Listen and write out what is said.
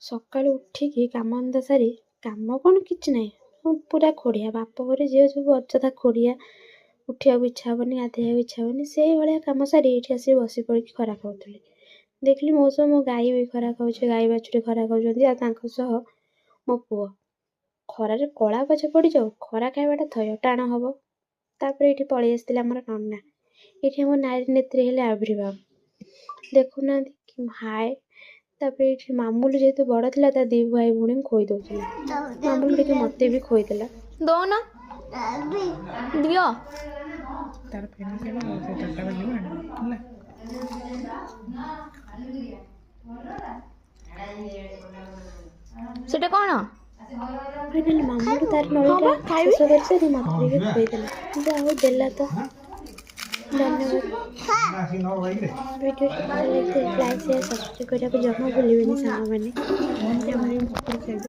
ସକାଳୁ ଉଠିକି କାମଧନ୍ଦା ସାରି, କାମ କ'ଣ କିଛି ନାହିଁ, ମୁଁ ପୁରା ଖୋଡ଼ିଆ। ବାପ ଘରେ ଝିଅ ସବୁ ଅଯଥା ଖୋଡ଼ିଆ, ଉଠିବାକୁ ଇଚ୍ଛା ହେବନି, ଗାଧେଇବାକୁ ଇଚ୍ଛା ହେବନି। ସେଇଭଳିଆ କାମ ସାରି ଏଇଠି ଆସିକି ବସି ପଡ଼ିକି ଖରା ଖାଉଥିଲି। ଦେଖିଲି ମୋ ସହ ମୋ ଗାଈ ବି ଖରା ଖାଉଛି, ଗାଈ ବାଛୁରୀ ଖରା ଖାଉଛନ୍ତି, ଆଉ ତାଙ୍କ ସହ ମୋ ପୁଅ। ଖରାରେ କଳା ପଛେ ପଡ଼ିଯାଉ, ଖରା ଖାଇବାଟା ଥୟ, ଟାଣ ହବ। ତାପରେ ଏଇଠି ପଳେଇ ଆସିଥିଲେ ଆମର ନନା। ଏଇଠି ଆମ ନାରୀ ନେତ୍ରୀ ହେଲେ ଆବିର୍ଭାବ, ଦେଖୁନାହାନ୍ତି କି ହାଏ। ତାପରେ ଏଇଠି ମାମୁଲୁ ଯେହେତୁ ବଡ଼ ଥିଲା, ତା ଦି ଭାଇ ଭଉଣୀଙ୍କୁ ଖୋଇ ଦେଉଥିଲା। ମାମୁଲୁ ଟିକେ ମୋତେ ବି ଖୋଇଦେଲା। ଦଉନ, ଦିଅ। ତାର ଫିନିଶ ହେବ ଆଉ ସେ 4ଟା ବାଜିବ, ଆଣିବ ହେଲା। ସେଟା କ'ଣ? ଫାଇନାଲି ମାମୁଲୁ ତାର ହଁ ନଳିଟା ବା, ଖାଇବି। ଶେଷ କରିସାରି ମୋତେ ଟିକେ ଖୋଇଦେଲା। ଯାହା ହଉ, ଦେଲା ତ, ଧନ୍ୟବାଦ। ଭିଡ଼ିଓଟି ଭଲ ଲାଗିଥିଲେ ଲାଇକ୍, ସେୟାର, ସବସ୍କ୍ରାଇବ୍ କରିବାକୁ ଜମା ଭୁଲିବେନି ସାଙ୍ଗମାନେ।